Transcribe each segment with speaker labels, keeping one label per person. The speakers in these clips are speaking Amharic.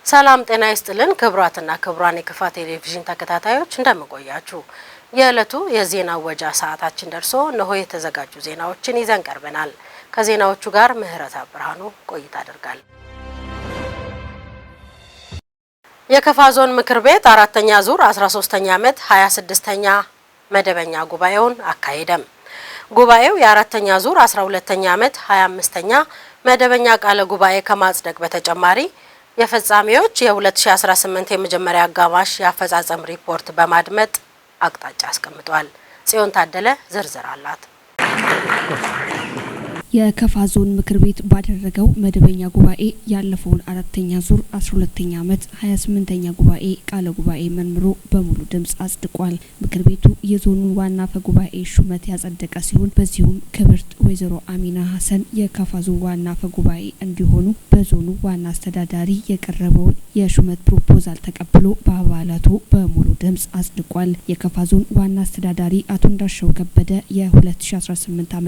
Speaker 1: ሰላም ጤና ይስጥልን ክቡራትና ክቡራን የከፋ ቴሌቪዥን ተከታታዮች፣ እንደምን ቆያችሁ? የዕለቱ የዜና እወጃ ሰዓታችን ደርሶ እነሆ የተዘጋጁ ዜናዎችን ይዘን ቀርበናል። ከዜናዎቹ ጋር ምህረት ብርሃኑ ቆይታ አደርጋለሁ። የከፋ ዞን ምክር ቤት አራተኛ ዙር 13ኛ ዓመት 26ኛ መደበኛ ጉባኤውን አካሄደም። ጉባኤው የአራተኛ ዙር 12ኛ ዓመት 25ኛ መደበኛ ቃለ ጉባኤ ከማጽደቅ በተጨማሪ የፈጻሚዎች የ2018 የመጀመሪያ አጋማሽ የአፈጻጸም ሪፖርት በማድመጥ አቅጣጫ አስቀምጧል። ጽዮን ታደለ ዝርዝር አላት።
Speaker 2: የከፋ ዞን ምክር ቤት ባደረገው መደበኛ ጉባኤ ያለፈውን አራተኛ ዙር 12ኛ ዓመት 28ኛ ጉባኤ ቃለ ጉባኤ መርምሮ በሙሉ ድምጽ አጽድቋል። ምክር ቤቱ የዞኑን ዋና አፈ ጉባኤ ሹመት ያጸደቀ ሲሆን፣ በዚሁም ክብርት ወይዘሮ አሚና ሀሰን የከፋ ዞን ዋና አፈ ጉባኤ እንዲሆኑ በዞኑ ዋና አስተዳዳሪ የቀረበውን የሹመት ፕሮፖዛል ተቀብሎ በአባላቱ በሙሉ ድምጽ አጽድቋል። የከፋ ዞን ዋና አስተዳዳሪ አቶ እንዳሻው ከበደ የ2018 ዓ.ም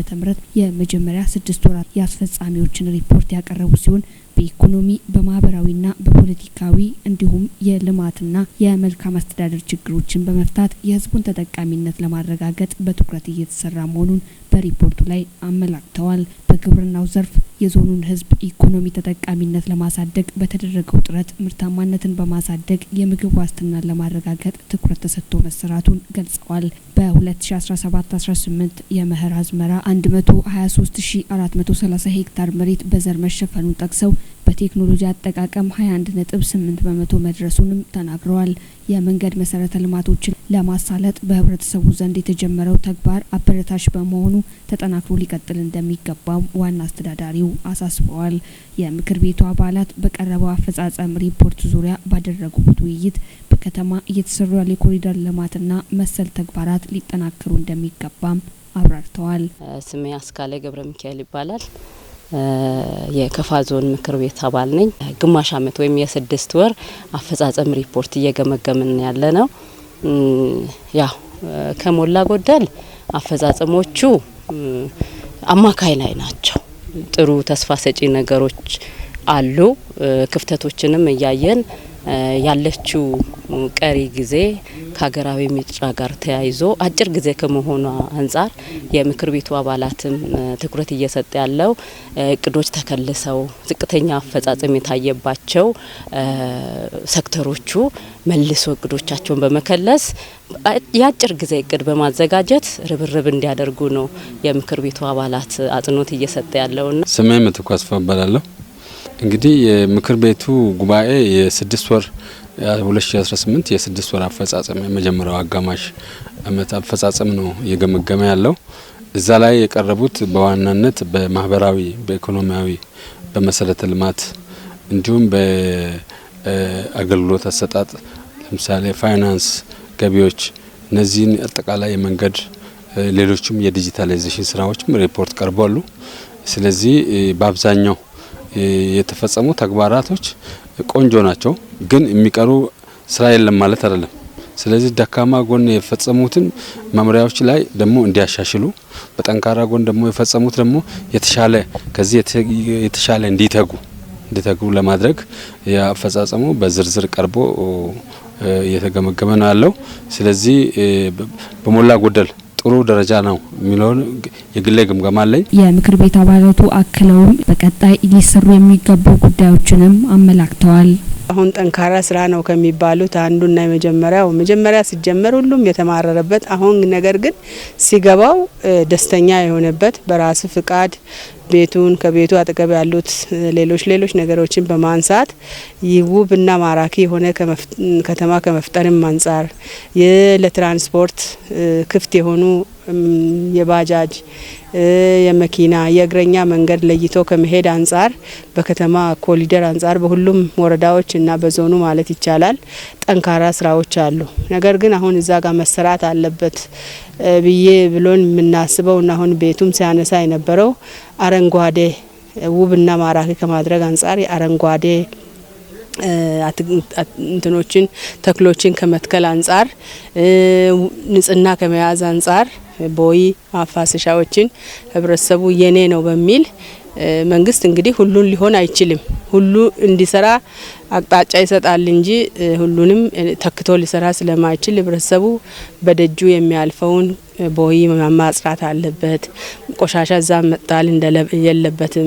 Speaker 2: የመጀመሪያ 6 ወራት የአስፈጻሚዎችን ሪፖርት ያቀረቡ ሲሆን፣ በኢኮኖሚ፣ በማህበራዊና በፖለቲካዊ እንዲሁም የልማትና የመልካም አስተዳደር ችግሮችን በመፍታት የህዝቡን ተጠቃሚነት ለማረጋገጥ በትኩረት እየተሰራ መሆኑን በሪፖርቱ ላይ አመላክተዋል። በግብርናው ዘርፍ የዞኑን ህዝብ ኢኮኖሚ ተጠቃሚነት ለማሳደግ በተደረገው ጥረት ምርታማነትን በማሳደግ የምግብ ዋስትናን ለማረጋገጥ ትኩረት ተሰጥቶ መሰራቱን ገልጸዋል። በ2017/18 የመኸር አዝመራ 123,430 ሄክታር መሬት በዘር መሸፈኑን ጠቅሰው፣ በቴክኖሎጂ አጠቃቀም 21.8% መድረሱንም ተናግረዋል። የመንገድ መሰረተ ልማቶችን ለማሳለጥ በህብረተሰቡ ዘንድ የተጀመረው ተግባር አበረታች በመሆኑ ተጠናክሮ ሊቀጥል እንደሚገባም ዋና አስተዳዳሪው አሳስበዋል። የምክር ቤቱ አባላት በቀረበው አፈጻጸም ሪፖርት ዙሪያ ባደረጉት ውይይት በከተማ እየተሰሩ ያሉ የኮሪደር ልማትና መሰል ተግባራት ሊጠናከሩ እንደሚገባም አብራርተዋል።
Speaker 3: ስሜ አስካለ ገብረ ሚካኤል ይባላል። የከፋ ዞን ምክር ቤት አባል ነኝ። ግማሽ ዓመት ወይም የ6 ወር አፈጻጸም ሪፖርት እየገመገምን ያለ ነው። ያው ከሞላ ጎደል አፈጻጸሞቹ አማካይ ላይ ናቸው። ጥሩ ተስፋ ሰጪ ነገሮች አሉ። ክፍተቶችንም እያየን ያለችው ቀሪ ጊዜ ከሀገራዊ ምርጫ ጋር ተያይዞ አጭር ጊዜ ከመሆኗ አንጻር የምክር ቤቱ አባላትም ትኩረት እየሰጠ ያለው እቅዶች ተከልሰው ዝቅተኛ አፈጻጸም የታየባቸው ሴክተሮቹ መልሶ እቅዶቻቸውን በመከለስ የአጭር ጊዜ እቅድ በማዘጋጀት ርብርብ እንዲያደርጉ ነው የምክር ቤቱ አባላት አጽንኦት እየሰጠ ያለውና።
Speaker 4: ስሜ ምትኩ አስፋው እባላለሁ። እንግዲህ የምክር ቤቱ ጉባኤ የ6 ወር 2018 የ6 ወር አፈጻጸም፣ የመጀመሪያው አጋማሽ አመት አፈጻጸም ነው እየገመገመ ያለው። እዛ ላይ የቀረቡት በዋናነት በማህበራዊ፣ በኢኮኖሚያዊ፣ በመሰረተ ልማት እንዲሁም በአገልግሎት አሰጣጥ፣ ለምሳሌ ፋይናንስ፣ ገቢዎች፣ እነዚህን አጠቃላይ የመንገድ፣ ሌሎችም የ digitalization ስራዎችም ሪፖርት ቀርበዋል። ስለዚህ በአብዛኛው የተፈጸሙ ተግባራቶች ቆንጆ ናቸው፣ ግን የሚቀሩ ስራ የለም ማለት አይደለም። ስለዚህ ደካማ ጎን የፈጸሙትን መምሪያዎች ላይ ደግሞ እንዲያሻሽሉ፣ በጠንካራ ጎን ደግሞ የፈጸሙት ደግሞ የተሻለ ከዚህ የተሻለ እንዲተጉ ለማድረግ የአፈጻጸሙ በዝርዝር ቀርቦ እየተገመገመ ነው ያለው። ስለዚህ በሞላ ጎደል ጥሩ ደረጃ ነው የሚለውን የግሌ ግምገማ አለኝ።
Speaker 2: የምክር ቤት አባላቱ አክለውም በቀጣይ ሊሰሩ የሚገቡ ጉዳዮችንም አመላክተዋል።
Speaker 5: አሁን ጠንካራ ስራ ነው ከሚባሉት አንዱና የመጀመሪያው፣ መጀመሪያ ሲጀመር ሁሉም የተማረረበት፣ አሁን ነገር ግን ሲገባው ደስተኛ የሆነበት፣ በራሱ ፍቃድ ቤቱን ከቤቱ አጠገብ ያሉት ሌሎች ሌሎች ነገሮችን በማንሳት ውብና ማራኪ የሆነ ከተማ ከመፍጠርም አንጻር፣ ለትራንስፖርት ክፍት የሆኑ የባጃጅ፣ የመኪና፣ የእግረኛ መንገድ ለይቶ ከመሄድ አንጻር፣ በከተማ ኮሪደር አንጻር በሁሉም ወረዳዎች እና በዞኑ ማለት ይቻላል ጠንካራ ስራዎች አሉ። ነገር ግን አሁን እዛ ጋር መሰራት አለበት ብዬ ብሎን የምናስበው እና አሁን ቤቱም ሲያነሳ የነበረው አረንጓዴ ውብና ማራኪ ከማድረግ አንጻር የአረንጓዴ እንትኖችን ተክሎችን ከመትከል አንጻር፣ ንጽህና ከመያዝ አንጻር ቦይ ማፋሰሻዎችን ህብረተሰቡ የኔ ነው በሚል፣ መንግስት እንግዲህ ሁሉን ሊሆን አይችልም። ሁሉ እንዲሰራ አቅጣጫ ይሰጣል እንጂ ሁሉንም ተክቶ ሊሰራ ስለማይችል ህብረተሰቡ በደጁ የሚያልፈውን ቦይ ማጽዳት አለበት። ቆሻሻ እዛ መጣል የለበትም።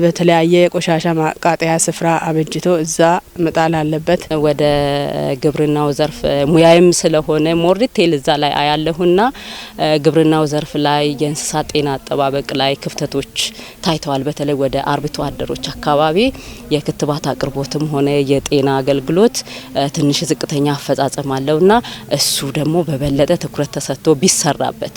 Speaker 5: በተለያየ የቆሻሻ ማቃጠያ ስፍራ አበጅቶ እዛ መጣል አለበት።
Speaker 3: ወደ ግብርናው ዘርፍ ሙያዬም ስለሆነ more detail እዛ ላይ አያለሁና ግብርናው ዘርፍ ላይ፣ የእንስሳት ጤና አጠባበቅ ላይ ክፍተቶች ታይተዋል። በተለይ ወደ አርብቶ አደሮች አካባቢ የክትባት አቅርቦትም ሆነ የጤና አገልግሎት ትንሽ ዝቅተኛ አፈጻጸም አለውና እሱ ደግሞ በበለጠ ትኩረት ተሰጥቶ ቢሰራበት።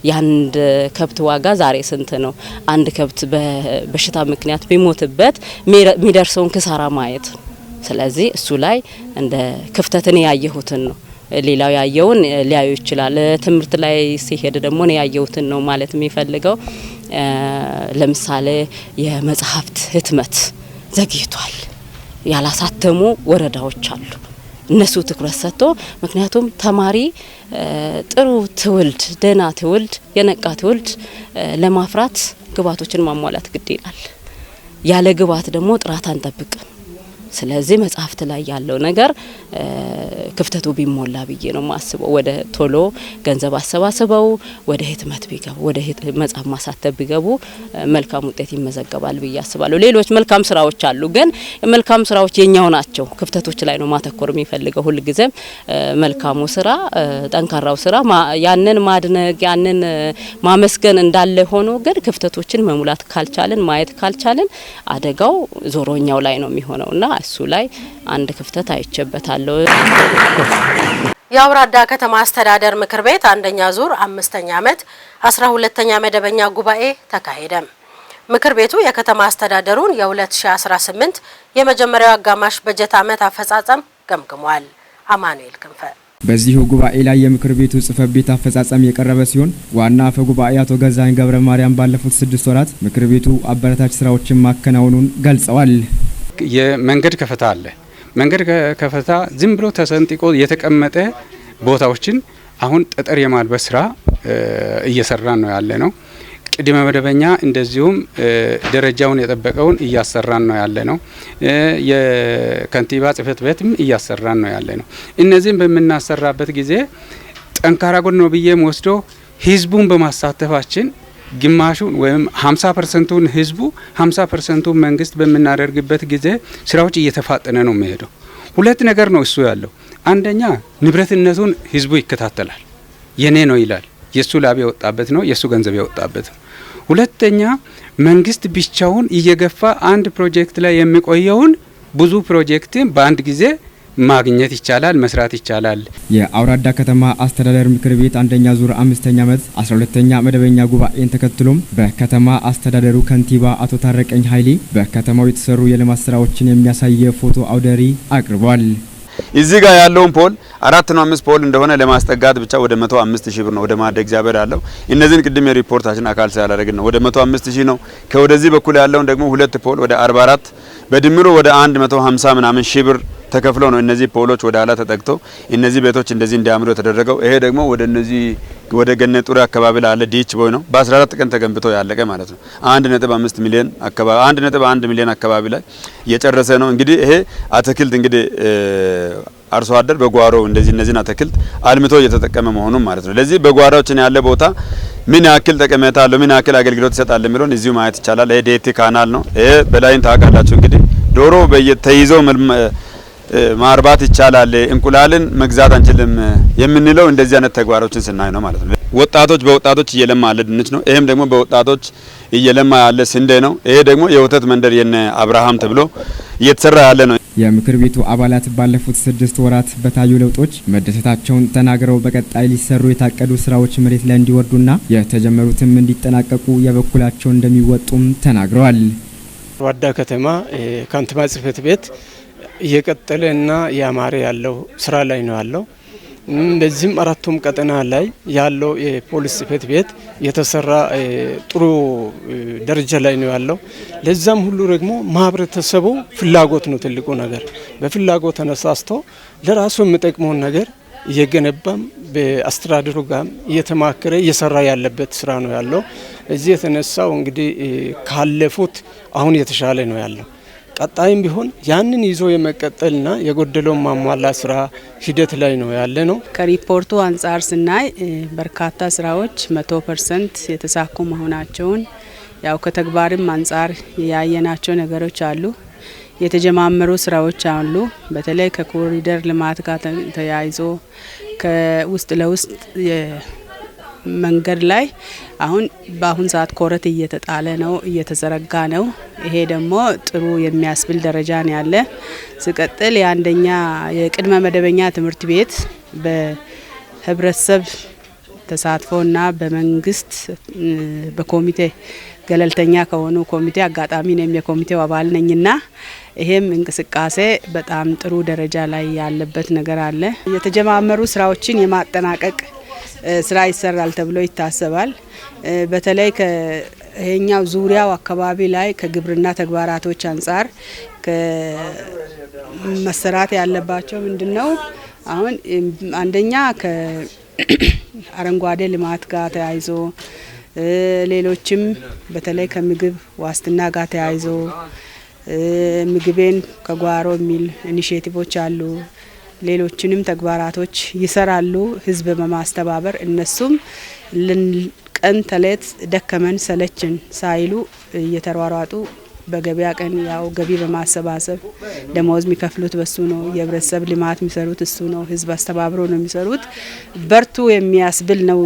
Speaker 3: የአንድ ከብት ዋጋ ዛሬ ስንት ነው? አንድ ከብት በበሽታ ምክንያት ቢሞትበት የሚደርሰውን ክሳራ ማየት ነው። ስለዚህ እሱ ላይ እንደ ክፍተት እኔ ያየሁትን ነው። ሌላው ያየውን ሊያዩ ይችላል። ትምህርት ላይ ሲሄድ ደግሞ እኔ ያየሁትን ነው ማለት የሚፈልገው። ለምሳሌ የመጽሐፍት ህትመት ዘግይቷል። ያላሳተሙ ወረዳዎች አሉ። እነሱ ትኩረት ሰጥቶ፣ ምክንያቱም ተማሪ ጥሩ ትውልድ፣ ደህና ትውልድ፣ የነቃ ትውልድ ለማፍራት ግብዓቶችን ማሟላት ግድ ይላል። ያለ ግብዓት ደግሞ ጥራት አንጠብቅም። ስለዚህ መጽሐፍት ላይ ያለው ነገር ክፍተቱ ቢሞላ ብዬ ነው ማስበው። ወደ ቶሎ ገንዘብ አሰባስበው ወደ ህትመት ቢገቡ፣ ወደ መጽሐፍ ማሳተም ቢገቡ መልካም ውጤት ይመዘገባል ብዬ አስባለሁ። ሌሎች መልካም ስራዎች አሉ፣ ግን መልካም ስራዎች የኛው ናቸው። ክፍተቶች ላይ ነው ማተኮር የሚፈልገው። ሁልጊዜም መልካሙ ስራ፣ ጠንካራው ስራ ያንን ማድነቅ፣ ያንን ማመስገን እንዳለ ሆኖ ግን ክፍተቶችን መሙላት ካልቻልን፣ ማየት ካልቻልን አደጋው ዞሮኛው ላይ ነው የሚሆነውና እሱ ላይ አንድ ክፍተት አይቼበታለሁ።
Speaker 1: የአውራዳ ከተማ አስተዳደር ምክር ቤት አንደኛ ዙር 5ኛ ዓመት 12ኛ መደበኛ ጉባኤ ተካሄደ። ምክር ቤቱ የከተማ አስተዳደሩን የ2018 የመጀመሪያው አጋማሽ በጀት ዓመት አፈጻጸም ገምግሟል። አማኑኤል ክንፈ።
Speaker 6: በዚሁ ጉባኤ ላይ የምክር ቤቱ ጽሕፈት ቤት አፈጻጸም የቀረበ ሲሆን ዋና አፈ ጉባኤ አቶ ገዛኸኝ ገብረ ማርያም ባለፉት 6 ወራት ምክር ቤቱ አበረታች ስራዎችን ማከናወኑን ገልጸዋል።
Speaker 7: የመንገድ ከፈታ አለ። መንገድ ከፈታ ዝም ብሎ ተሰንጥቆ የተቀመጠ ቦታዎችን አሁን ጠጠር የማልበስ ስራ እየሰራን ነው ያለ ነው። ቅድመ መደበኛ እንደዚሁም ደረጃውን የጠበቀውን እያሰራን ነው ያለ ነው። የከንቲባ ጽሕፈት ቤትም እያሰራን ነው ያለ ነው። እነዚህም በምናሰራበት ጊዜ ጠንካራ ጎን ነው ብዬም ወስዶ ህዝቡን በማሳተፋችን ግማሹን ወይም 50%ቱን ህዝቡ፣ 50%ቱን መንግስት በምናደርግበት ጊዜ ስራዎች እየተፋጠነ ነው የሚሄደው። ሁለት ነገር ነው እሱ ያለው። አንደኛ ንብረትነቱን ህዝቡ ይከታተላል። የኔ ነው ይላል። የሱ ላብ የወጣበት ነው፣ የሱ ገንዘብ የወጣበት ነው። ሁለተኛ መንግስት ብቻውን እየገፋ አንድ ፕሮጀክት ላይ የሚቆየውን ብዙ ፕሮጀክትን በአንድ ጊዜ ማግኘት ይቻላል፣ መስራት ይቻላል።
Speaker 6: የአውራዳ ከተማ አስተዳደር ምክር ቤት አንደኛ ዙር 5ኛ ዓመት 12ኛ መደበኛ ጉባኤን ተከትሎም በከተማ አስተዳደሩ ከንቲባ አቶ ታረቀኝ ኃይሌ በከተማው የተሰሩ የልማት ስራዎችን የሚያሳይ የፎቶ አውደ ርዕይ አቅርቧል።
Speaker 8: እዚህ ጋር ያለውን pole አራት ነው አምስት pole እንደሆነ ለማስጠጋት ብቻ ወደ 105 ሺህ ብር ነው ወደ ማዕደ እግዚአብሔር ያለው። እነዚህን ቅድም የሪፖርታችን አካል ስላላደረግን ነው፣ ወደ 105 ሺህ ነው። ከወደዚህ በኩል ያለውን ደግሞ ሁለት pole ወደ 44፣ በድምሩ ወደ 150 ምናምን ሺህ ብር ተከፍሎ ነው እነዚህ pole ኦች ወደ ኋላ ተጠግተው እነዚህ ቤቶች እንደዚህ እንዲያምሩ የተደረገው። ይሄ ደግሞ ወደ እነዚህ ወደ ገነት ጡሪ አካባቢ ላለ ditch ቦይ ነው፣ በ14 ቀን ተገንብቶ ያለቀ ማለት ነው። 1.5 ሚሊዮን አካባቢ፣ 1.1 ሚሊዮን አካባቢ ላይ የጨረሰ ነው። እንግዲህ ይሄ አትክልት እንግዲህ አርሶ አደር በጓሮ እንደዚህ እነዚህን አትክልት አልምቶ እየተጠቀመ መሆኑን ማለት ነው። ለዚህ በጓሮችን ያለ ቦታ ምን ያክል ጠቀሜታ አለው፣ ምን ያክል አገልግሎት ይሰጣል የሚለውን እዚሁ ማየት ይቻላል። ይሄ ዴቲ canal ነው። ይሄ በላይን ታውቃላችሁ፣ እንግዲህ ዶሮ በየተይዘው ማርባት ይቻላል፣ እንቁላልን መግዛት አንችልም የምንለው እንደዚህ አይነት ተግባሮችን ስናይ ነው ማለት ነው። ወጣቶች በወጣቶች እየለማ ያለ ድንች ነው። ይሄም ደግሞ በወጣቶች እየለማ ያለ ስንዴ ነው። ይሄ ደግሞ የወተት መንደር የነ አብርሃም ተብሎ እየተሰራ ያለ ነው።
Speaker 6: የምክር ቤቱ አባላት ባለፉት 6 ወራት በታዩ ለውጦች መደሰታቸውን ተናግረው በቀጣይ ሊሰሩ የታቀዱ ስራዎች መሬት ላይ እንዲወርዱና የተጀመሩትም እንዲጠናቀቁ የበኩላቸውን እንደሚወጡም ተናግረዋል።
Speaker 9: ዋዳ ከተማ ከንቲባ ጽሕፈት ቤት እየቀጠለ እና ያማረ ያለው ስራ ላይ ነው ያለው። በዚህም አራቱም ቀጠና ላይ ያለው የፖሊስ ጽሕፈት ቤት የተሰራ ጥሩ ደረጃ ላይ ነው ያለው። ለዛም ሁሉ ደግሞ ማህበረተሰቡ ፍላጎት ነው ትልቁ ነገር። በፍላጎት ተነሳስቶ ለራሱ የሚጠቅመውን ነገር እየገነባም በአስተዳደሩ ጋር እየተማከረ እየሰራ ያለበት ስራ ነው ያለው። እዚህ የተነሳው እንግዲህ ካለፉት አሁን የተሻለ ነው ያለው። ቀጣይም ቢሆን ያንን ይዞ የመቀጠልና የጎደለውን ማሟላት ስራ ሂደት ላይ ነው ያለ ነው።
Speaker 5: ከሪፖርቱ አንጻር ስናይ በርካታ ስራዎች 100% የተሳኩ መሆናቸውን ያው ከተግባርም አንጻር ያየናቸው ነገሮች አሉ። የተጀማመሩ ስራዎች አሉ። በተለይ ከኮሪደር ልማት ጋር ተያይዞ ከውስጥ ለውስጥ መንገድ ላይ አሁን በአሁን ሰዓት ኮረት እየተጣለ ነው፣ እየተዘረጋ ነው። ይሄ ደግሞ ጥሩ የሚያስብል ደረጃ ነው ያለ። ሲቀጥል የአንደኛ የቅድመ መደበኛ ትምህርት ቤት በህብረተሰብ ተሳትፎና በመንግስት በኮሚቴ ገለልተኛ ከሆኑ ኮሚቴ አጋጣሚ እኔም የኮሚቴው አባል ነኝና ይሄም እንቅስቃሴ በጣም ጥሩ ደረጃ ላይ ያለበት ነገር አለ። የተጀማመሩ ስራዎችን የማጠናቀቅ ስራ ይሰራል ተብሎ ይታሰባል። በተለይ ከይሄኛው ዙሪያው አካባቢ ላይ ከግብርና ተግባራቶች አንጻር ከመሰራት ያለባቸው ምንድነው? አሁን አንደኛ ከአረንጓዴ ልማት ጋር ተያይዞ ሌሎችም በተለይ ከምግብ ዋስትና ጋር ተያይዞ ምግቤን ከጓሮ የሚል initiative ኦች አሉ። ሌሎችንም ተግባራቶች ይሰራሉ ህዝብ በማስተባበር። እነሱም ቀን ተሌት ደከመን ሰለችን ሳይሉ እየተሯሯጡ በገበያ ቀን ያው ገቢ በማሰባሰብ ደሞዝ የሚከፍሉት በሱ ነው። የህብረተሰብ ልማት የሚሰሩት እሱ ነው። ህዝብ አስተባብሮ ነው የሚሰሩት። በርቱ የሚያስብል ነው።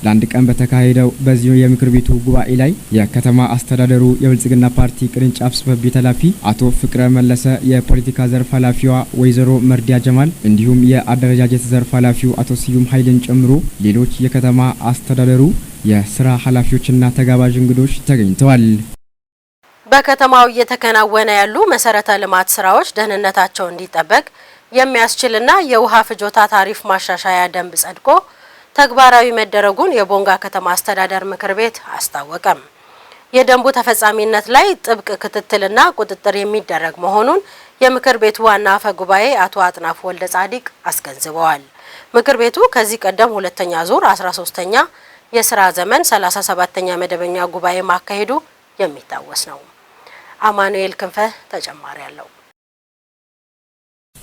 Speaker 6: ለአንድ ቀን በተካሄደው በዚሁ የምክር ቤቱ ጉባኤ ላይ የከተማ አስተዳደሩ የብልጽግና ፓርቲ ቅርንጫፍ ጽሕፈት ቤት ኃላፊ አቶ ፍቅረ መለሰ፣ የፖለቲካ ዘርፍ ኃላፊዋ ወይዘሮ መርዲያ ጀማል እንዲሁም የአደረጃጀት ዘርፍ ኃላፊው አቶ ስዩም ኃይልን ጨምሮ ሌሎች የከተማ አስተዳደሩ የስራ ኃላፊዎችና ተጋባዥ እንግዶች ተገኝተዋል።
Speaker 1: በከተማው እየተከናወነ ያሉ መሰረተ ልማት ስራዎች ደህንነታቸው እንዲጠበቅ የሚያስችልና የውሃ ፍጆታ ታሪፍ ማሻሻያ ደንብ ጸድቆ ተግባራዊ መደረጉን የቦንጋ ከተማ አስተዳደር ምክር ቤት አስታወቀም። የደንቡ ተፈጻሚነት ላይ ጥብቅ ክትትልና ቁጥጥር የሚደረግ መሆኑን የምክር ቤቱ ዋና አፈ ጉባኤ አቶ አጥናፉ ወልደ ጻዲቅ አስገንዝበዋል። ምክር ቤቱ ከዚህ ቀደም ሁለተኛ ዙር 13ኛ የስራ ዘመን 37ኛ መደበኛ ጉባኤ ማካሄዱ የሚታወስ ነው። አማኑኤል ክንፈ ተጨማሪ አለው።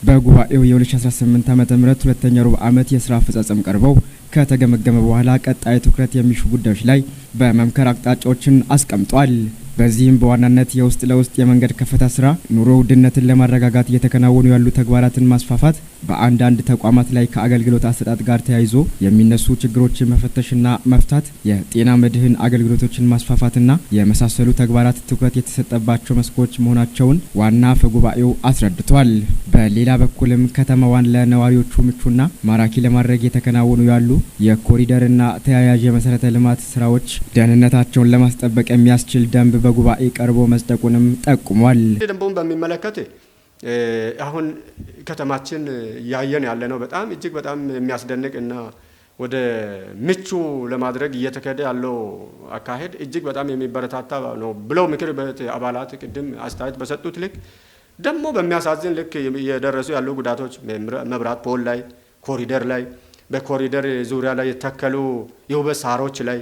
Speaker 6: በጉባኤው የ2018 ዓመተ ምህረት ሁለተኛ ሩብ ዓመት የስራ አፈጻጸም ቀርበው ከተገመገመ በኋላ ቀጣይ ትኩረት የሚሹ ጉዳዮች ላይ በመምከር አቅጣጫዎችን አስቀምጧል። በዚህም በዋናነት የውስጥ ለውስጥ የመንገድ ከፈታ ስራ፣ ኑሮ ውድነትን ለማረጋጋት እየተከናወኑ ያሉ ተግባራትን ማስፋፋት፣ በአንዳንድ ተቋማት ላይ ከአገልግሎት አሰጣጥ ጋር ተያይዞ የሚነሱ ችግሮችን መፈተሽና መፍታት፣ የጤና መድህን አገልግሎቶችን ማስፋፋትና የመሳሰሉ ተግባራት ትኩረት የተሰጠባቸው መስኮች መሆናቸውን ዋና አፈ ጉባኤው አስረድቷል። በሌላ በኩልም ከተማዋን ለነዋሪዎቹ ምቹና ማራኪ ለማድረግ የተከናወኑ ያሉ የኮሪደርና ተያያዥ የመሰረተ ልማት ስራዎች ደህንነታቸውን ለማስጠበቅ የሚያስችል ደንብ በጉባኤ ቀርቦ መጽደቁንም ጠቁሟል።
Speaker 10: ደንቡን በሚመለከት አሁን ከተማችን እያየን ያለነው በጣም እጅግ በጣም የሚያስደንቅ እና ወደ ምቹ ለማድረግ እየተካሄደ ያለው አካሄድ እጅግ በጣም የሚበረታታ ነው ብለው ምክር ቤት አባላት ቅድም አስተያየት በሰጡት ልክ ደግሞ በሚያሳዝን ልክ እየደረሱ ያሉ ጉዳቶች መብራት ፖል ላይ፣ ኮሪደር ላይ፣ በኮሪደር ዙሪያ ላይ የተከሉ የውበት ሳሮች ላይ፣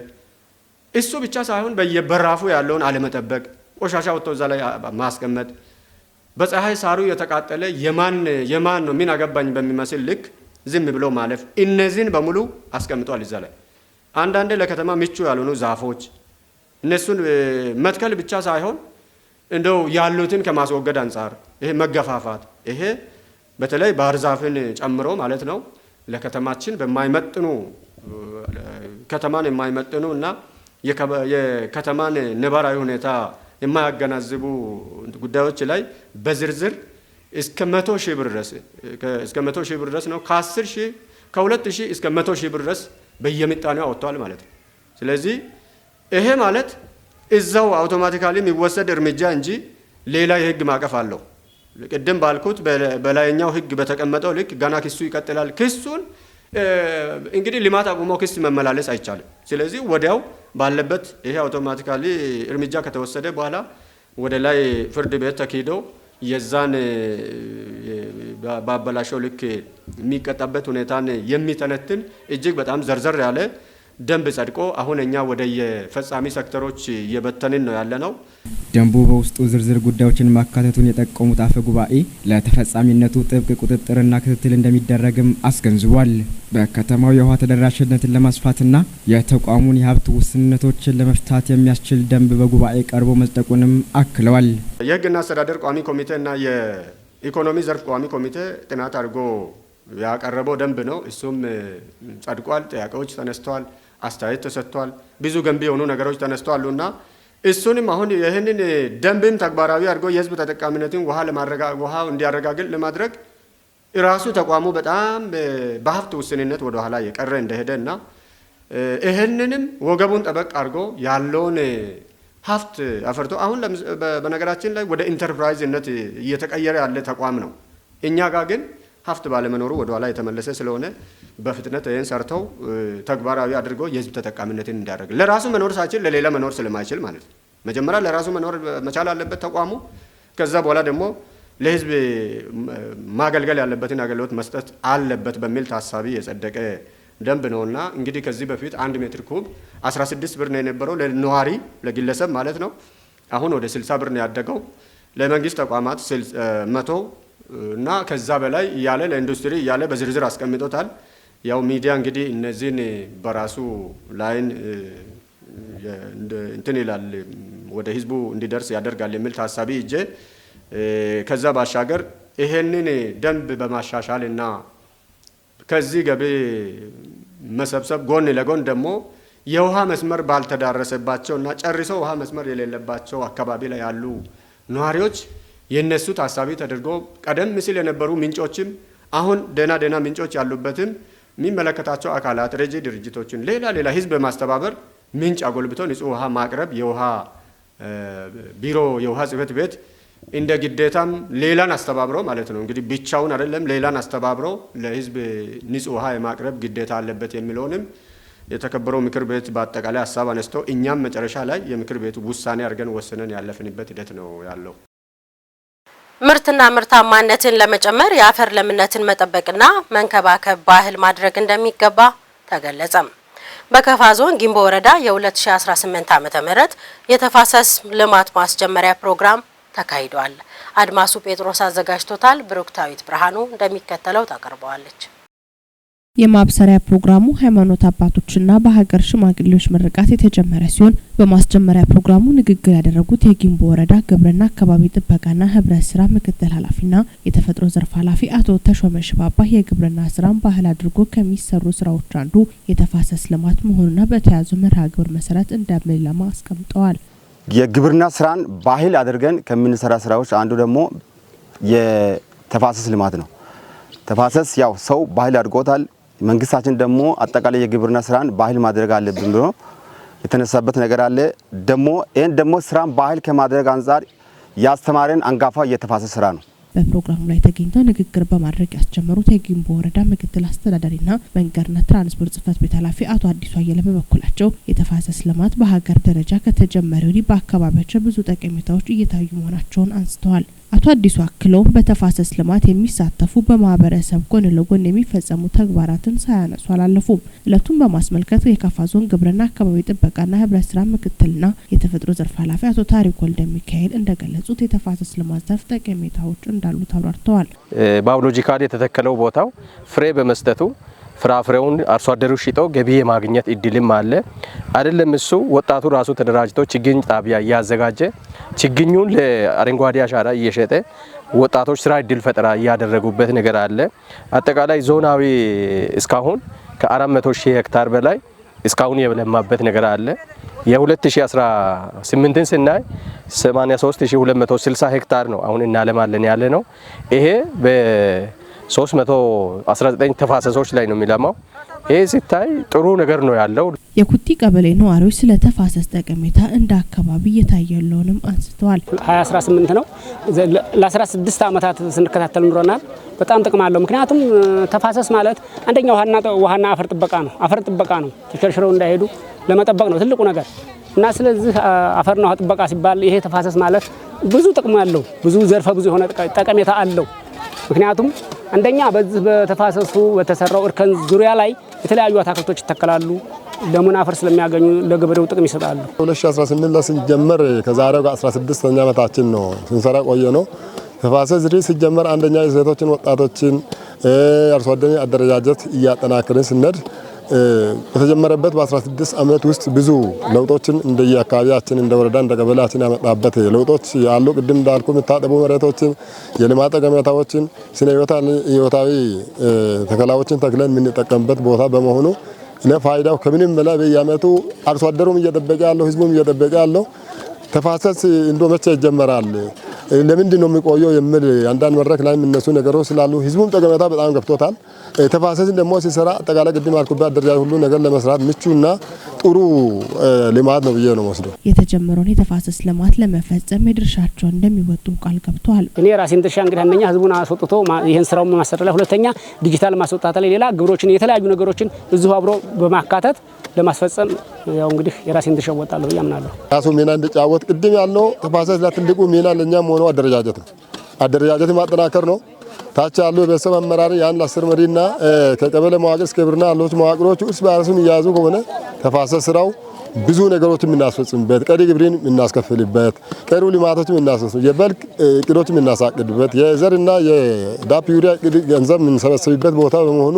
Speaker 10: እሱ ብቻ ሳይሆን በየበራፉ ያለውን አለመጠበቅ፣ ቆሻሻ ወጥቶ እዛ ላይ ማስቀመጥ፣ በፀሐይ ሳሩ የተቃጠለ የማን የማን ነው ምን አገባኝ በሚመስል ልክ ዝም ብሎ ማለፍ፣ እነዚህን በሙሉ አስቀምጧል እዛ ላይ። አንዳንዴ ለከተማ ምቹ ያልሆኑ ዛፎች እነሱን መትከል ብቻ ሳይሆን እንደው ያሉትን ከማስወገድ አንጻር ይሄ መገፋፋት፣ ይሄ በተለይ ባህር ዛፍን ጨምሮ ማለት ነው ለከተማችን በማይመጥኑ ከተማን የማይመጥኑ እና የከተማን ነባራዊ ሁኔታ የማያገናዝቡ ጉዳዮች ላይ በዝርዝር እስከ 100 ሺህ ብር ድረስ እስከ 100 ሺህ ብር ድረስ ነው፣ ከ10 ሺህ ከ2 ሺህ እስከ 100 ሺህ ብር ድረስ በየምጣኔው አወጥቷል ማለት ነው። ስለዚህ ይሄ ማለት እዛው አውቶማቲካሊ የሚወሰድ እርምጃ እንጂ ሌላ የህግ ማዕቀፍ አለው። ቅድም ባልኩት በላይኛው ህግ በተቀመጠው ልክ ገና ክሱ ይቀጥላል። ክሱን እንግዲህ ልማት አቁሞ ክስ መመላለስ አይቻልም። ስለዚህ ወዲያው ባለበት ይሄ አውቶማቲካሊ እርምጃ ከተወሰደ በኋላ ወደ ላይ ፍርድ ቤት ተኪዶ የዛን ባበላሸው ልክ የሚቀጣበት ሁኔታን የሚተነትን እጅግ በጣም ዘርዘር ያለ ደንብ ጸድቆ አሁን እኛ ወደ የፈጻሚ ሴክተሮች እየበተንን ነው ያለነው።
Speaker 6: ደንቡ በውስጡ ዝርዝር ጉዳዮችን ማካተቱን የጠቆሙት አፈ ጉባኤ ለተፈጻሚነቱ ጥብቅ ቁጥጥርና ክትትል እንደሚደረግም አስገንዝቧል። በከተማው የውሃ ተደራሽነትን ለማስፋትና የተቋሙን የሀብት ውስንነቶችን ለመፍታት የሚያስችል ደንብ በጉባኤ ቀርቦ መጽደቁንም አክለዋል።
Speaker 10: የሕግና አስተዳደር ቋሚ ኮሚቴና የኢኮኖሚ ዘርፍ ቋሚ ኮሚቴ ጥናት አድርጎ ያቀረበው ደንብ ነው። እሱም ጸድቋል። ጥያቄዎች ተነስተዋል፣ አስተያየት ተሰጥቷል። ብዙ ገንቢ የሆኑ ነገሮች ተነስተዋሉና እሱንም አሁን ይህንን ደንብም ተግባራዊ አድርጎ የህዝብ ተጠቃሚነትን ውሃ ውሃ እንዲያረጋግጥ ለማድረግ ራሱ ተቋሙ በጣም በሀብት ውስንነት ወደ ኋላ የቀረ እንደሄደ እና ይህንንም ወገቡን ጠበቅ አድርጎ ያለውን ሀብት አፈርቶ አሁን በነገራችን ላይ ወደ ኢንተርፕራይዝነት እየተቀየረ ያለ ተቋም ነው። እኛ ጋር ግን ሀብት ባለመኖሩ ወደ ኋላ የተመለሰ ስለሆነ በፍጥነት ይህን ሰርተው ተግባራዊ አድርጎ የህዝብ ተጠቃሚነትን እንዲያደርግ፣ ለራሱ መኖር ሳይችል ለሌላ መኖር ስለማይችል ማለት ነው። መጀመሪያ ለራሱ መኖር መቻል አለበት ተቋሙ። ከዛ በኋላ ደግሞ ለህዝብ ማገልገል ያለበትን አገልግሎት መስጠት አለበት በሚል ታሳቢ የጸደቀ ደንብ ነውና እንግዲህ ከዚህ በፊት 1 ሜትር ኩብ 16 ብር ነው የነበረው ለነዋሪ፣ ለግለሰብ ማለት ነው። አሁን ወደ 60 ብር ነው ያደገው። ለመንግስት ተቋማት 100 እና ከዛ በላይ እያለ፣ ለኢንዱስትሪ እያለ በዝርዝር አስቀምጦታል። ያው ሚዲያ እንግዲህ እነዚህን በራሱ ላይን እንትን ይላል፣ ወደ ህዝቡ እንዲደርስ ያደርጋል የሚል ታሳቢ እጄ ከዛ ባሻገር ይሄንን ደንብ በማሻሻል እና ከዚህ ገቢ መሰብሰብ ጎን ለጎን ደግሞ የውሃ መስመር ባልተዳረሰባቸው እና ጨርሶ ውሃ መስመር የሌለባቸው አካባቢ ላይ ያሉ ነዋሪዎች የነሱ ታሳቢ ተደርጎ ቀደም ሲል የነበሩ ምንጮችም አሁን ደህና ደህና ምንጮች ያሉበትም የሚመለከታቸው አካላት፣ ረጂ ድርጅቶችን፣ ሌላ ሌላ ህዝብ በማስተባበር ምንጭ አጎልብቶ ንጹህ ውሃ ማቅረብ የውሃ ቢሮ፣ የውሃ ጽሕፈት ቤት እንደ ግዴታም ሌላን አስተባብሮ ማለት ነው፣ እንግዲህ ብቻውን አይደለም፣ ሌላን አስተባብሮ ለህዝብ ንጹህ ውሃ የማቅረብ ግዴታ አለበት የሚለውንም የተከበረው ምክር ቤት በአጠቃላይ ሀሳብ አነስቶ እኛም መጨረሻ ላይ የምክር ቤቱ ውሳኔ አድርገን ወስነን ያለፍንበት ሂደት ነው ያለው።
Speaker 1: ምርትና ምርታማነትን ለመጨመር የአፈር ለምነትን መጠበቅና መንከባከብ ባህል ማድረግ እንደሚገባ ተገለጸም። በከፋ ዞን ጊምቦ ወረዳ የ2018 ዓ.ም የተፋሰስ ልማት ማስጀመሪያ ፕሮግራም ተካሂዷል። አድማሱ ጴጥሮስ አዘጋጅቶታል። ብሩክታዊት ብርሃኑ እንደሚከተለው ታቀርበዋለች።
Speaker 11: የማብሰሪያ ፕሮግራሙ ሃይማኖት አባቶችና በሀገር ሽማግሌዎች ምርቃት የተጀመረ ሲሆን በማስጀመሪያ ፕሮግራሙ ንግግር ያደረጉት የጊምቦ ወረዳ ግብርና አካባቢ ጥበቃና ህብረት ስራ ምክትል ኃላፊና የተፈጥሮ ዘርፍ ኃላፊ አቶ ተሾመ ሽባባ የግብርና ስራን ባህል አድርጎ ከሚሰሩ ስራዎች አንዱ የተፋሰስ ልማት መሆኑና በተያዘው መርሃ ግብር መሰረት እንደሚለማ አስቀምጠዋል።
Speaker 12: የግብርና ስራን ባህል አድርገን ከምንሰራ ስራዎች አንዱ ደግሞ የተፋሰስ ልማት ነው። ተፋሰስ ያው ሰው ባህል አድርጎታል። መንግስታችን ደግሞ አጠቃላይ የግብርና ስራን ባህል ማድረግ አለብን ብሎ የተነሳበት ነገር አለ። ደግሞ ይህን ደግሞ ስራን ባህል ከማድረግ አንጻር ያስተማረን አንጋፋ የተፋሰስ ስራ ነው።
Speaker 11: በፕሮግራሙ ላይ ተገኝተው ንግግር በማድረግ ያስጀመሩት የጊምቦ ወረዳ ምክትል አስተዳዳሪና መንገድና ትራንስፖርት ጽሕፈት ቤት ኃላፊ አቶ አዲሱ አየለ በበኩላቸው የተፋሰስ ልማት በሀገር ደረጃ ከተጀመረ ወዲህ በአካባቢያቸው ብዙ ጠቀሜታዎች እየታዩ መሆናቸውን አንስተዋል። አቶ አዲሱ አክለውም በተፋሰስ ልማት የሚሳተፉ በማህበረሰብ ጎን ለጎን የሚፈጸሙ ተግባራትን ሳያነሱ አላለፉም። እለቱን በማስመልከት የካፋ ዞን ግብርና አካባቢ ጥበቃና ህብረት ስራ ምክትልና የተፈጥሮ ዘርፍ ኃላፊ አቶ ታሪክ ወልደ ሚካኤል እንደገለጹት የተፋሰስ ልማት ዘርፍ ጠቀሜታዎች እንዳሉት አብራርተዋል።
Speaker 13: Biologically የተተከለው ቦታው ፍሬ በመስጠቱ ፍራፍሬውን አርሶ አደሩ ሽጦ ገቢ የማግኘት እድልም አለ። አይደለም እሱ፣ ወጣቱ ራሱ ተደራጅቶ ችግኝ ጣቢያ እያዘጋጀ ችግኙን ለአረንጓዴ አሻራ እየሸጠ ወጣቶች ስራ እድል ፈጠራ እያደረጉበት ነገር አለ። አጠቃላይ ዞናዊ እስካሁን ከ400 ሺህ ሄክታር በላይ እስካሁን የለማበት ነገር አለ። የ2018ን ስናይ 83260 ሄክታር ነው አሁን እናለማለን ያለ ነው። ይሄ በ319 ተፋሰሶች ላይ ነው የሚለማው። ይህ ሲታይ ጥሩ ነገር ነው ያለው።
Speaker 11: የኩቲ ቀበሌ ነዋሪዎች ስለ ተፋሰስ ጠቀሜታ እንደ አካባቢ እየታየ ያለውንም አንስተዋል።
Speaker 14: 2018 ነው። ለ16 ዓመታት ስንከታተል ኑረናል። በጣም ጥቅም አለው። ምክንያቱም ተፋሰስ ማለት አንደኛ ውሃና አፈር ጥበቃ ነው። አፈር ጥበቃ ነው። ተሸርሽረው እንዳይሄዱ ለመጠበቅ ነው ትልቁ ነገር እና ስለዚህ አፈርና ውሃ ጥበቃ ሲባል ይሄ ተፋሰስ ማለት ብዙ ጥቅም አለው። ብዙ ዘርፈ ብዙ የሆነ ጠቀሜታ አለው። ምክንያቱም አንደኛ በዚህ በተፋሰሱ በተሰራው እርከን ዙሪያ ላይ የተለያዩ አታክልቶች ይተከላሉ። ለሙን አፈር ስለሚያገኙ ለገበሬው ጥቅም ይሰጣሉ።
Speaker 15: 2018 ላይ ሲጀመር ከዛሬው ጋር 16ኛ ዓመታችን ነው ስንሰራ ቆየ ነው። ተፋሰስ 3 ሲጀመር አንደኛ የሴቶችን፣ ወጣቶችን፣ አርሶ አደር አደረጃጀት እያጠናከርን ስንሄድ በተጀመረበት በ16 ዓመት ውስጥ ብዙ ለውጦችን እንደየአካባቢያችን እንደ ወረዳ እንደ ቀበሌያችን ያመጣበት ለውጦች ያሉ ቅድም እንዳልኩ የሚታጠቡ መሬቶችን፣ የልማት ጠቀሜታዎችን፣ ስነ ህይወታዊ ተከላዎችን ተክለን የምንጠቀምበት ቦታ በመሆኑ እኔ ፋይዳው ከምንም በላይ በየዓመቱ አርሶ አደሩም እየጠበቀ ያለው ህዝቡም እየጠበቀ ያለው ተፋሰስ እንዶ መቼ ይጀመራል፣ ለምንድን ነው የሚቆየው የሚል አንዳንድ መድረክ ላይ የሚነሱ ነገሮች ስላሉ ህዝቡም ጠቀሜታ በጣም ገብቶታል። ተፋሰስን ደግሞ ሲሰራ አጠቃላይ ቅድም ያልኩበት አደረጃጀት ሁሉ ነገር ለመስራት ምቹና ጥሩ ልማት ነው ብዬ ነው የምወስደው።
Speaker 11: የተጀመረውን የተፋሰስ ልማት ለመፈጸም የድርሻቸውን እንደሚወጡ ቃል ገብተዋል።
Speaker 14: እኔ ራሴን ድርሻ እንግዲህ አንደኛ ህዝቡን አስወጥቶ ይሄን ስራውን ማሰራት ላይ፣ ሁለተኛ ዲጂታል ማስወጣት ላይ፣ ሌላ ግብሮችን የተለያዩ ነገሮችን እዚሁ አብሮ በማካተት ለማስፈጸም ያው እንግዲህ የራሴን ድርሻ እወጣለሁ ብዬ አምናለሁ።
Speaker 15: ራሱ ሚና እንዲጫወት ቅድም ያልነው ተፋሰስ ላይ ትልቁ ሚና ለኛም ሆኖ አደረጃጀት ነው። አደረጃጀት ማጠናከር ነው። ታች ያሉ የቤተሰብ አመራር ያን 10 መሪና ከቀበሌ መዋቅር እስከ ግብርና ያሉት መዋቅሮች እርስ በርሱም እያያዙ ከሆነ ተፋሰስ ስራው ብዙ ነገሮችን የምናስፈጽምበት፣ ቀሪ ግብርን የምናስከፍልበት፣ ቀሪ ልማቶችን የምናስፈጽምበት፣ የበልግ እቅዶችን የምናሳቅድበት፣ የዘርና የዳፕ ዩሪያ ገንዘብ የምንሰበስብበት ቦታ በመሆኑ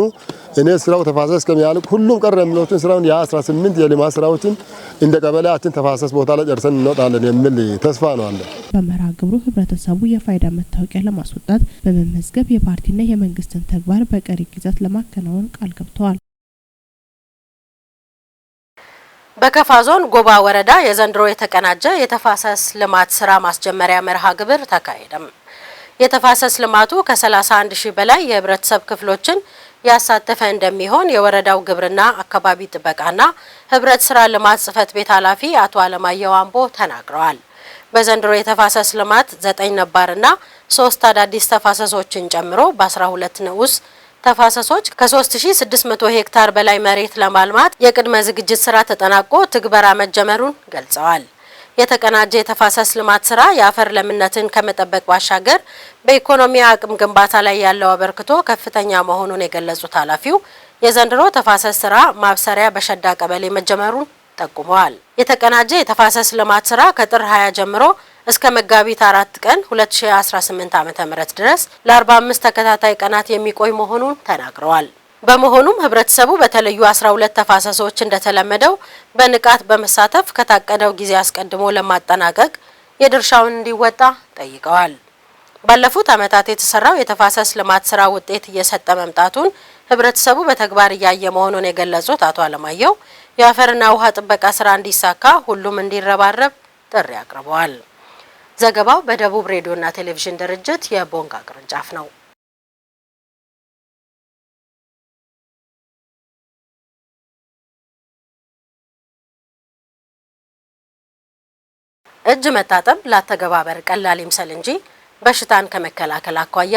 Speaker 15: እኔ ስራው ተፋሰስ እስከሚያልቅ ሁሉም ቀረ የሚሉትን ስራውን የ18 የልማት ስራዎችን እንደ ቀበሌያችን ተፋሰስ ቦታ ላይ ጨርሰን እንወጣለን የሚል ተስፋ ነው አለ።
Speaker 11: በመርሃ ግብሩ ህብረተሰቡ የፋይዳ መታወቂያ ለማስወጣት በመመዝገብ የፓርቲና የመንግስትን ተግባር በቀሪ ጊዜያት ለማከናወን ቃል ገብተዋል።
Speaker 1: በከፋ ዞን ጎባ ወረዳ የዘንድሮ የተቀናጀ የተፋሰስ ልማት ስራ ማስጀመሪያ መርሃ ግብር ተካሄደም። የተፋሰስ ልማቱ ከ31 ሺህ በላይ የህብረተሰብ ክፍሎችን ያሳተፈ እንደሚሆን የወረዳው ግብርና አካባቢ ጥበቃና ህብረት ስራ ልማት ጽሕፈት ቤት ኃላፊ አቶ አለማየሁ አምቦ ተናግረዋል። በዘንድሮ የተፋሰስ ልማት 9 ነባርና 3 አዳዲስ ተፋሰሶችን ጨምሮ በ12 ንዑስ ተፋሰሶች ከ3600 ሄክታር በላይ መሬት ለማልማት የቅድመ ዝግጅት ስራ ተጠናቆ ትግበራ መጀመሩን ገልጸዋል። የተቀናጀ የተፋሰስ ልማት ስራ የአፈር ለምነትን ከመጠበቅ ባሻገር በኢኮኖሚ አቅም ግንባታ ላይ ያለው አበርክቶ ከፍተኛ መሆኑን የገለጹት ኃላፊው የዘንድሮ ተፋሰስ ስራ ማብሰሪያ በሸዳ ቀበሌ መጀመሩን ጠቁመዋል። የተቀናጀ የተፋሰስ ልማት ስራ ከጥር 20 ጀምሮ እስከ መጋቢት 4 ቀን 2018 ዓ.ም ድረስ ለ45 ተከታታይ ቀናት የሚቆይ መሆኑን ተናግረዋል። በመሆኑም ህብረተሰቡ በተለዩ 12 ተፋሰሶች እንደተለመደው በንቃት በመሳተፍ ከታቀደው ጊዜ አስቀድሞ ለማጠናቀቅ የድርሻውን እንዲወጣ ጠይቀዋል። ባለፉት ዓመታት የተሰራው የተፋሰስ ልማት ስራ ውጤት እየሰጠ መምጣቱን ህብረተሰቡ በተግባር እያየ መሆኑን የገለጹት አቶ አለማየሁ የአፈርና ውሃ ጥበቃ ስራ እንዲሳካ ሁሉም እንዲረባረብ ጥሪ አቅርበዋል። ዘገባው በደቡብ ሬዲዮና ቴሌቪዥን ድርጅት የቦንጋ ቅርንጫፍ ነው። እጅ መታጠብ ለአተገባበር ቀላል ይምሰል እንጂ በሽታን ከመከላከል አኳያ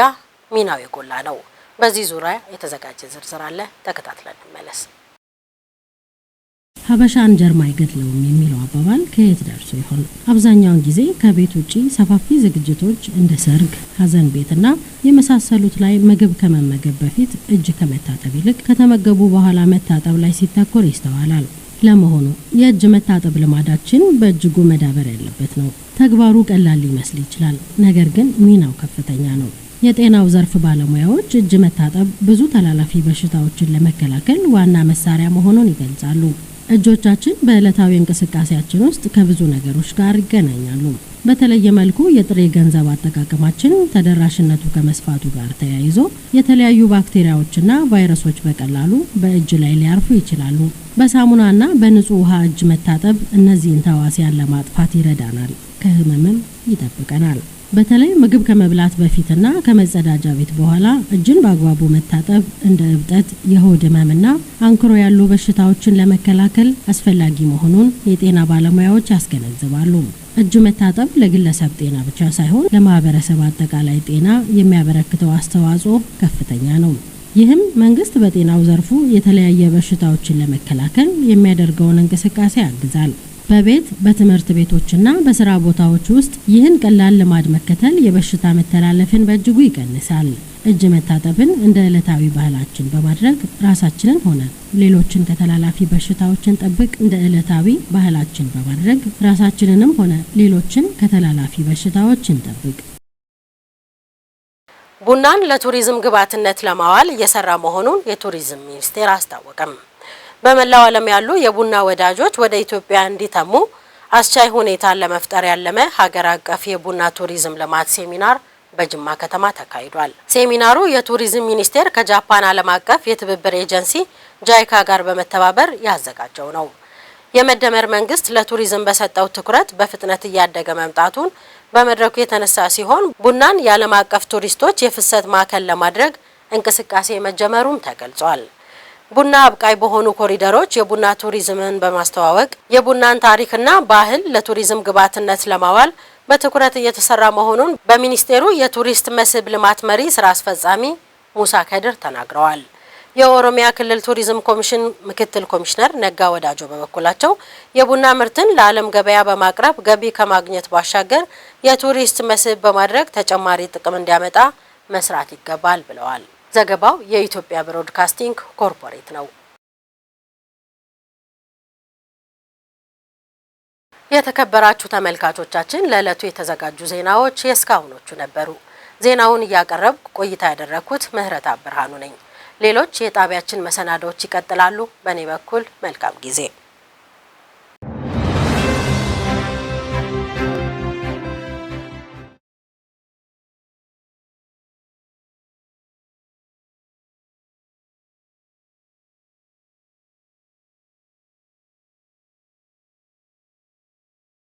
Speaker 1: ሚናው የጎላ ነው። በዚህ ዙሪያ የተዘጋጀ ዝርዝር አለ፣ ተከታትለን እንመለስ። ሀበሻን ጀርማ አይገድለውም የሚለው አባባል ከየት ደርሶ ይሆን? አብዛኛውን ጊዜ ከቤት ውጪ ሰፋፊ ዝግጅቶች እንደ ሰርግ፣ ሀዘን ቤትና የመሳሰሉት ላይ ምግብ ከመመገብ በፊት እጅ ከመታጠብ ይልቅ ከተመገቡ በኋላ መታጠብ ላይ ሲተኮር ይስተዋላል። ለመሆኑ የእጅ መታጠብ ልማዳችን በእጅጉ መዳበር ያለበት ነው። ተግባሩ ቀላል ሊመስል ይችላል፣ ነገር ግን ሚናው ከፍተኛ ነው። የጤናው ዘርፍ ባለሙያዎች እጅ መታጠብ ብዙ ተላላፊ በሽታዎችን ለመከላከል ዋና መሳሪያ መሆኑን ይገልጻሉ። እጆቻችን በዕለታዊ እንቅስቃሴያችን ውስጥ ከብዙ ነገሮች ጋር ይገናኛሉ። በተለየ መልኩ የጥሬ ገንዘብ አጠቃቀማችን ተደራሽነቱ ከመስፋቱ ጋር ተያይዞ የተለያዩ ባክቴሪያዎችና ቫይረሶች በቀላሉ በእጅ ላይ ሊያርፉ ይችላሉ። በሳሙናና በንጹህ ውሃ እጅ መታጠብ እነዚህን ተዋሲያን ለማጥፋት ይረዳናል፣ ከህመምም ይጠብቀናል። በተለይ ምግብ ከመብላት በፊትና ከመጸዳጃ ቤት በኋላ እጅን በአግባቡ መታጠብ እንደ እብጠት፣ የሆድ ህመምና አንክሮ ያሉ በሽታዎችን ለመከላከል አስፈላጊ መሆኑን የጤና ባለሙያዎች ያስገነዝባሉ። እጅ መታጠብ ለግለሰብ ጤና ብቻ ሳይሆን ለማህበረሰብ አጠቃላይ ጤና የሚያበረክተው አስተዋጽኦ ከፍተኛ ነው። ይህም መንግስት በጤናው ዘርፉ የተለያየ በሽታዎችን ለመከላከል የሚያደርገውን እንቅስቃሴ ያግዛል። በቤት፣ በትምህርት ቤቶችና በስራ ቦታዎች ውስጥ ይህን ቀላል ልማድ መከተል የበሽታ መተላለፍን በእጅጉ ይቀንሳል። እጅ መታጠብን እንደ ዕለታዊ ባህላችን በማድረግ ራሳችንን ሆነ ሌሎችን ከተላላፊ በሽታዎችን ጠብቅ። እንደ ዕለታዊ ባህላችን በማድረግ ራሳችንንም ሆነ ሌሎችን ከተላላፊ በሽታዎች እንጠብቅ። ቡናን ለቱሪዝም ግብዓትነት ለማዋል እየሰራ መሆኑን የቱሪዝም ሚኒስቴር አስታወቀም። በመላው ዓለም ያሉ የቡና ወዳጆች ወደ ኢትዮጵያ እንዲተሙ አስቻይ ሁኔታን ለመፍጠር ያለመ ሀገር አቀፍ የቡና ቱሪዝም ልማት ሴሚናር በጅማ ከተማ ተካሂዷል። ሴሚናሩ የቱሪዝም ሚኒስቴር ከጃፓን ዓለም አቀፍ የትብብር ኤጀንሲ ጃይካ ጋር በመተባበር ያዘጋጀው ነው። የመደመር መንግስት ለቱሪዝም በሰጠው ትኩረት በፍጥነት እያደገ መምጣቱን በመድረኩ የተነሳ ሲሆን፣ ቡናን የዓለም አቀፍ ቱሪስቶች የፍሰት ማዕከል ለማድረግ እንቅስቃሴ መጀመሩም ተገልጿል። ቡና አብቃይ በሆኑ ኮሪደሮች የቡና ቱሪዝምን በማስተዋወቅ የቡናን ታሪክና ባህል ለቱሪዝም ግብዓትነት ለማዋል በትኩረት እየተሰራ መሆኑን በሚኒስቴሩ የቱሪስት መስህብ ልማት መሪ ስራ አስፈጻሚ ሙሳ ከድር ተናግረዋል። የኦሮሚያ ክልል ቱሪዝም ኮሚሽን ምክትል ኮሚሽነር ነጋ ወዳጆ በበኩላቸው፣ የቡና ምርትን ለዓለም ገበያ በማቅረብ ገቢ ከማግኘት ባሻገር የቱሪስት መስህብ በማድረግ ተጨማሪ ጥቅም እንዲያመጣ መስራት ይገባል ብለዋል። ዘገባው የኢትዮጵያ ብሮድካስቲንግ ኮርፖሬት ነው። የተከበራችሁ ተመልካቾቻችን፣ ለዕለቱ የተዘጋጁ ዜናዎች የእስካሁኖቹ ነበሩ። ዜናውን እያቀረብኩ ቆይታ ያደረግኩት ምህረት ብርሃኑ ነኝ። ሌሎች የጣቢያችን መሰናዶዎች ይቀጥላሉ። በእኔ በኩል መልካም ጊዜ።